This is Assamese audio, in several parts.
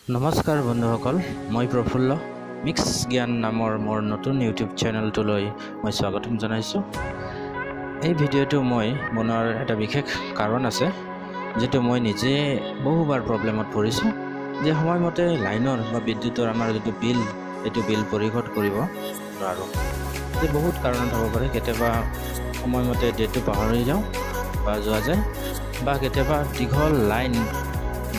নমস্কাৰ বন্ধুসকল, মই প্ৰফুল্ল। মিক্স জ্ঞান নামৰ মোৰ নতুন ইউটিউব চেনেলটোলৈ মই স্বাগতম জনাইছোঁ। এই ভিডিঅ'টো মই বনোৱাৰ এটা বিশেষ কাৰণ আছে, যিটো মই নিজে বহুবাৰ প্ৰব্লেমত পৰিছোঁ যে সময়মতে লাইনৰ বা বিদ্যুতৰ আমাৰ যিটো বিল, এইটো বিল পৰিশোধ কৰিব নোৱাৰোঁ। যে বহুত কাৰণত হ'ব পাৰে। কেতিয়াবা সময়মতে ডেটটো পাহৰি যাওঁ বা যোৱা যায়, বা কেতিয়াবা দীঘল লাইন,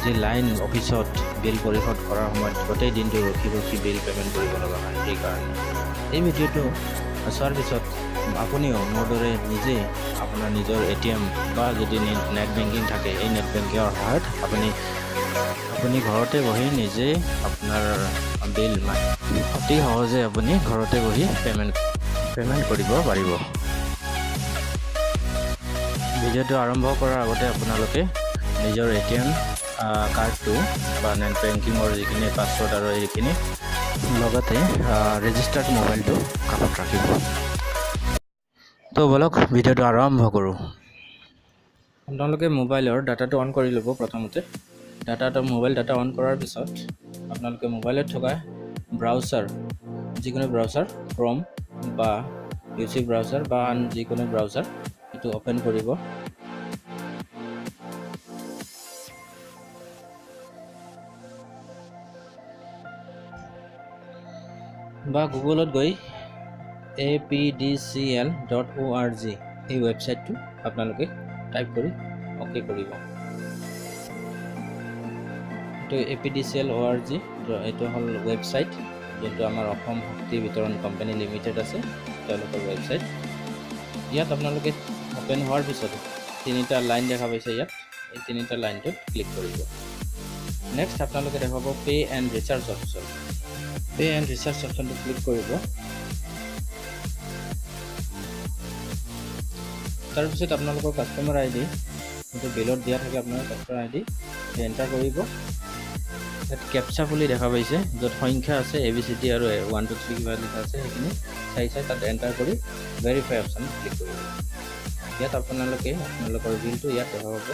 যি লাইন অফিচত বিল পৰিশোধ কৰাৰ সময়ত গোটেই দিনটো ৰখি ৰখি বিল পে'মেণ্ট কৰিব লগা হয়। সেইকাৰণে এই ভিডিঅ'টো চোৱাৰ পিছত আপুনিও মোৰ দৰে নিজেই আপোনাৰ নিজৰ এটিএম বা যদি নেট বেংকিং থাকে, এই নেট বেংকিঙৰ সহায়ত আপুনি ঘৰতে বহি নিজেই আপোনাৰ বিল অতি সহজে আপুনি ঘৰতে বহি পে'মেণ্ট কৰিব পাৰিব। ভিডিঅ'টো আৰম্ভ কৰাৰ আগতে আপোনালোকে নিজৰ এটিএম কাৰ্ডটো বা নেট বেংকিঙৰ যিখিনি পাছৱৰ্ড আৰু এইখিনি, লগতে ৰেজিষ্টাৰ্ড মোবাইলটো কাষত ৰাখিব। তো ব'লক, ভিডিঅ'টো আৰম্ভ কৰোঁ। আপোনালোকে মোবাইলৰ ডাটাটো অন কৰি ল'ব প্ৰথমতে। মোবাইল ডাটা অন কৰাৰ পিছত আপোনালোকে মোবাইলত থকা ব্ৰাউচাৰ, যিকোনো ব্ৰাউচাৰ, ক্ৰম বা ইউ চি ব্ৰাউচাৰ বা আন যিকোনো ব্ৰাউচাৰ, সেইটো অ'পেন কৰিব। বা গুগলত গৈ apdcl.org এই ৱেবছাইটটো আপোনালোকে টাইপ কৰি অ'কে কৰিব। এইটো apdcl.org, এইটো হ'ল ৱেবছাইট, যোনটো আমাৰ অসম শক্তি বিতৰণ কোম্পানী লিমিটেড আছে, তেওঁলোকৰ ৱেবছাইট। ইয়াত আপোনালোকে অ'পেন হোৱাৰ পিছত তিনিটা লাইন দেখা পাইছে ইয়াত। এই তিনিটা লাইনটোত ক্লিক কৰিব। নেক্সট আপোনালোকে দেখাব pay and recharge option. Pay and recharge অপশ্যনটো ক্লিক কৰিব। তাৰপিছত আপোনালোকৰ কাষ্টমাৰ আই ডি, যিটো বিলত দিয়া থাকে আপোনাৰ কাষ্টমাৰ আই ডি, এণ্টাৰ কৰিব। ইয়াত কেপচা বুলি দেখা পাইছে, য'ত সংখ্যা আছে, এ বি চি ডি আৰু 1 2 3 কিবা লিখা আছে। সেইখিনি চাই চাই তাত এণ্টাৰ কৰি ভেৰিফাই অপশ্যনত ক্লিক কৰিব। ইয়াত আপোনালোকে আপোনালোকৰ বিলটো ইয়াত দেখা পাব।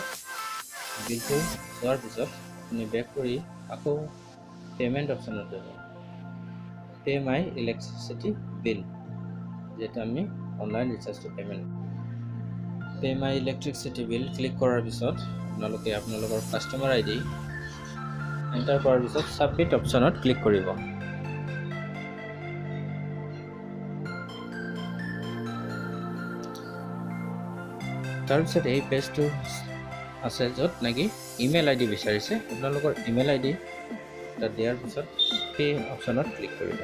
বিলটো চোৱাৰ পিছত আপুনি বেক কৰি আকৌ পে'মেণ্ট অপশ্যনত যাব, পে' মাই ইলেক্ট্ৰিচিটি বিল, যিহেতু আমি অনলাইন ৰিচাৰ্জটো payment. Pay my electricity bill click কৰাৰ পিছত আপোনালোকে আপোনালোকৰ কাষ্টমাৰ আই ডি এণ্টাৰ কৰাৰ পিছত ছাবমিট অপশ্যনত ক্লিক কৰিব। তাৰপিছত এই পেজটো আছে, য'ত নেকি ইমেইল আই ডি বিচাৰিছে। আপোনালোকৰ ইমেইল আই ডি তাত দিয়াৰ পিছত পে' অপশ্যনত ক্লিক কৰিব।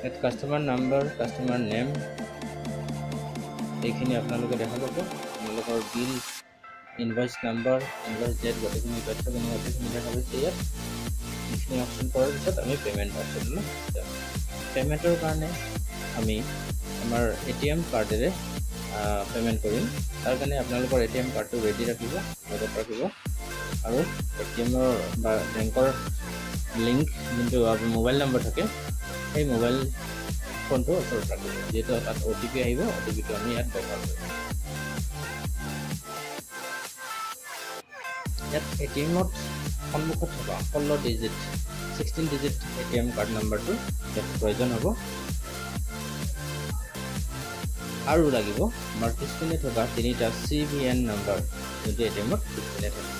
ইয়াত কাষ্টমাৰ নাম্বাৰ, কাষ্টমাৰ নেম, এইখিনি আপোনালোকে দেখা পাব। আপোনালোকৰ bill invoice number, invoice date, গোটেইখিনি তথ্যখিনি, গোটেইখিনি দেখা পাইছে ইয়াত। এইখিনি অপশ্যন কৰাৰ পিছত আমি পে'মেণ্ট অপশ্যনলৈ যাম। পে'মেণ্টৰ কাৰণে আমি আমাৰ এটিএম কাৰ্ডেৰে পে'মেণ্ট কৰিম। তাৰ কাৰণে আপোনালোকৰ এটিএম কাৰ্ডটো ৰেডি ৰাখিব, লগত ৰাখিব আৰু এটিএমৰ বা বেংকৰ লিংক যোনটো মোবাইল নম্বৰ থাকে, সেই মোবাইল ফোনটো ওচৰত ৰাখিব, যিহেতু তাত অ' টি পি আহিব। অ' টি পিটো আমি ইয়াত ব্যৱহাৰ কৰিম। ইয়াত এটিএমত সন্মুখত থকা 16 digit, 16 digit ATM card নাম্বাৰটো ইয়াত প্ৰয়োজন হ'ব আৰু লাগিব আমাৰ পিছপিনে থকা তিনিটা চি ভি এন নাম্বাৰ, যোনটো এটিএমত পিছপিনে থাকে,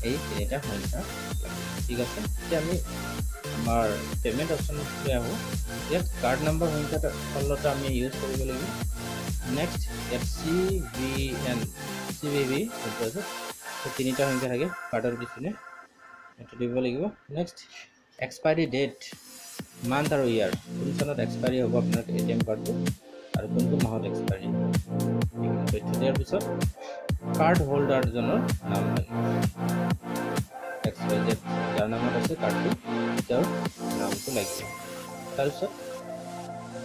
এই তিনিটা সংখ্যা লাগিব। ঠিক আছে, এতিয়া আমি আমাৰ পে'মেণ্ট অপশ্যনলৈ আহোঁ। ইয়াত কাৰ্ড নম্বৰ সংখ্যাটো 16টা আমি ইউজ কৰিব লাগিব। নেক্সট ইয়াত C V N, C V V যোনটো আছে, সেই তিনিটা সংখ্যা থাকে কাৰ্ডৰ পিছপিনে, সেইটো দিব লাগিব। নেক্সট এক্সপায়াৰী ডেট, মান্থ আৰু ইয়াৰ, কোন চনত এক্সপায়াৰী হ'ব আপোনাৰ এটিএম কাৰ্ডটো আৰু কোনটো মাহত এক্সপায়াৰী হ'ব, এইখিনি তথ্য দিয়াৰ পিছত কাৰ্ড হোল্ডাৰজনৰ নাম লাগিব। এক্স ৱাই জেড, যাৰ নামত আছে কাৰ্ডটো, তেওঁৰ নামটো লাগিব। তাৰপিছত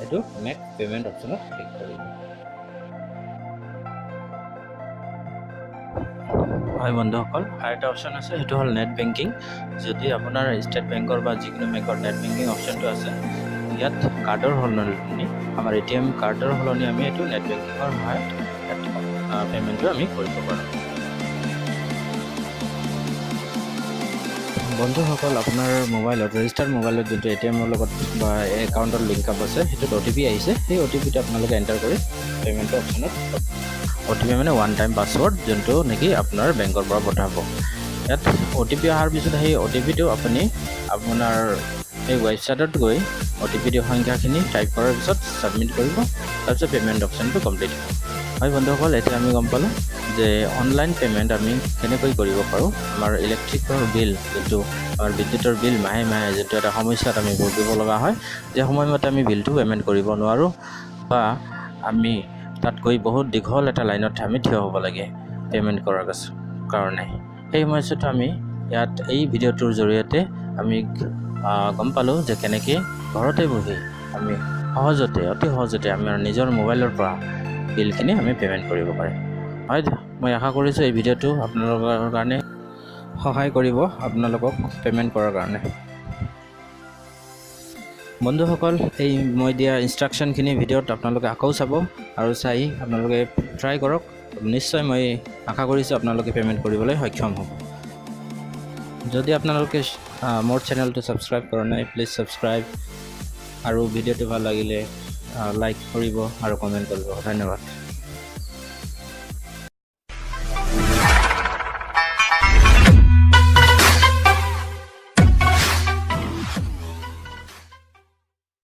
এইটো মেক পে'মেণ্ট অপশ্যনত ক্লিক কৰিব। হয় বন্ধুসকল, আৰু এটা অপশ্যন আছে, সেইটো হ'ল নেট বেংকিং। যদি আপোনাৰ ষ্টেট বেংকৰ বা যিকোনো বেংকৰ নেট বেংকিং অপশ্যনটো আছে, ইয়াত কাৰ্ডৰ সলনি, আমাৰ এটিএম কাৰ্ডৰ সলনি আমি এইটো নেট বেংকিঙৰ সহায়ত ইয়াত পে'মেণ্টটো আমি কৰিব পাৰোঁ। বন্ধুসকল, আপোনাৰ মোবাইলত, ৰেজিষ্টাৰ্ড মোবাইলত যোনটো এটিএমৰ লগত বা একাউণ্টৰ লিংক আপ আছে, সেইটোত অ'টিপি আহিছে। সেই অ'টিপিটো আপোনালোকে এণ্টাৰ কৰি পে'মেণ্টৰ অপশ্যনত, অ'টিপি মানে ওৱান টাইম পাছৱৰ্ড, যোনটো নেকি আপোনাৰ বেংকৰ পৰা পঠাব। ইয়াত অ'টিপি অহাৰ পিছত সেই অ'টিপিটো আপুনি আপোনাৰ এই ৱেবছাইটত গৈ অ'টিপি সংখ্যাখিনি টাইপ কৰাৰ পিছত ছাবমিট কৰিব। তাৰপিছত পে'মেণ্ট অপশ্যনটো কমপ্লিট হ'ব। হয় বন্ধুসকল, এতিয়া আমি গম পালোঁ যে অনলাইন পে'মেণ্ট আমি কেনেকৈ কৰিব পাৰোঁ। আমাৰ ইলেক্ট্ৰিকৰ বিল, যোনটো আমাৰ বিদ্যুতৰ বিল, মাহে মাহে যোনটো এটা সমস্যাত আমি ভুগিব লগা হয় যে সময়মতে আমি বিলটো পে'মেণ্ট কৰিব নোৱাৰোঁ বা আমি তাত গৈ বহুত দীঘল এটা লাইনত আমি থিয় হ'ব লাগে পে'মেণ্ট কৰাৰ কাৰণে, সেই সমস্যাটো আমি ইয়াত এই ভিডিঅ'টোৰ জৰিয়তে আমি গম পালোঁ যে কেনেকৈ ঘৰতে বহি আমি সহজতে, অতি সহজতে আমাৰ নিজৰ মোবাইলৰ পৰা বিলখিনি আমি পে'মেণ্ট কৰিব পাৰিম। হয়, মই আশা কৰিছোঁ এই ভিডিঅ'টো আপোনালোকৰ কাৰণে সহায় কৰিব আপোনালোকক পে'মেণ্ট কৰাৰ কাৰণে। বন্ধুসকল, এই মই দিয়া ইনষ্ট্ৰাকশ্যনখিনি ভিডিঅ'ত আপোনালোকে আকৌ চাব আৰু চাই আপোনালোকে ট্ৰাই কৰক। নিশ্চয় মই আশা কৰিছোঁ আপোনালোকে পে'মেণ্ট কৰিবলৈ সক্ষম হ'ব। যদি আপোনালোকে মোৰ চেনেলটো ছাবস্ক্ৰাইব কৰা নাই, প্লিজ ছাবস্ক্ৰাইব আৰু ভিডিঅ'টো ভাল লাগিলে লাইক কৰিব আৰু কমেণ্ট কৰিব। ধন্যবাদ।